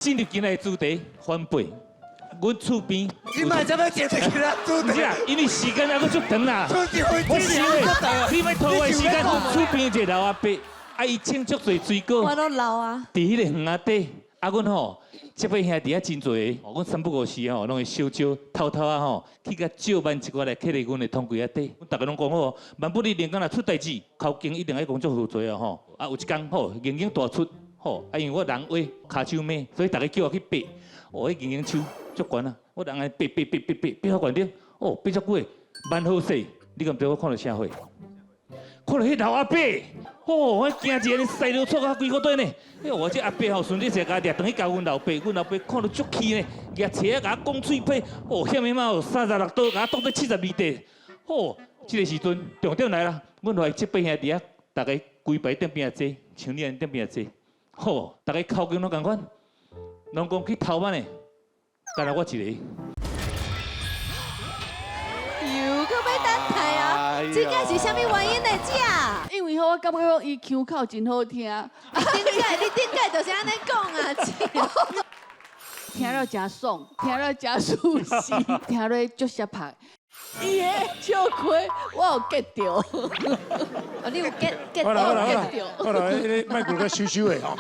進入今日的主題，翻輩。阮厝邊，你莫這麼接這個主題。毋是啊，因為時間還閣足長啦。我是你莫拖我時間。阮厝邊一個老阿伯，啊，伊種足濟水果。我攏老啊。佇彼個園仔底，啊，阮吼，這輩兄弟仔真濟個，阮三不五時吼，攏會小招偷偷仔吼，去共借萬一寡來囥佇阮的通櫃仔底。阮逐家攏講好，萬不利連工若出代誌，口徑一定愛講足負責哦吼。啊，有一工吼，硬硬大出吼，啊，因為我人矮，跤手猛，所以逐家叫我去爬。哦，彼硬硬樹足懸啊！我人來爬爬爬爬爬爬到懸頂，哦，爬足久的，蠻好勢。你敢知我看著啥貨？看著彼老阿伯，哦，我驚一个西螺錯到規個底呢。哎，我這阿伯吼，順利一共掠轉去共阮老爸，阮老爸看著足氣呢，舉錘仔共我講喙䫌，哦，遐爾仔有36刀，共我擋做72塊。哦，這个時陣重點來啦，阮來這輩兄弟仔，逐家規排頂邊仔坐，像你按呢頂邊仔坐，吼，逐家口徑攏仝款，攏講去偷挽的，干焦我一个。又閣欲等待啊！這個是啥物原因呢？姐？因為吼，我感覺講伊腔口真好聽。頂擺你頂擺就是按呢講啊，聽了誠爽，聽了誠舒適，聽了足適拍。伊的笑話我有 get 著。哦，你有 get get 好啦好啦好啦，好啦，彼個麥克較收收的吼。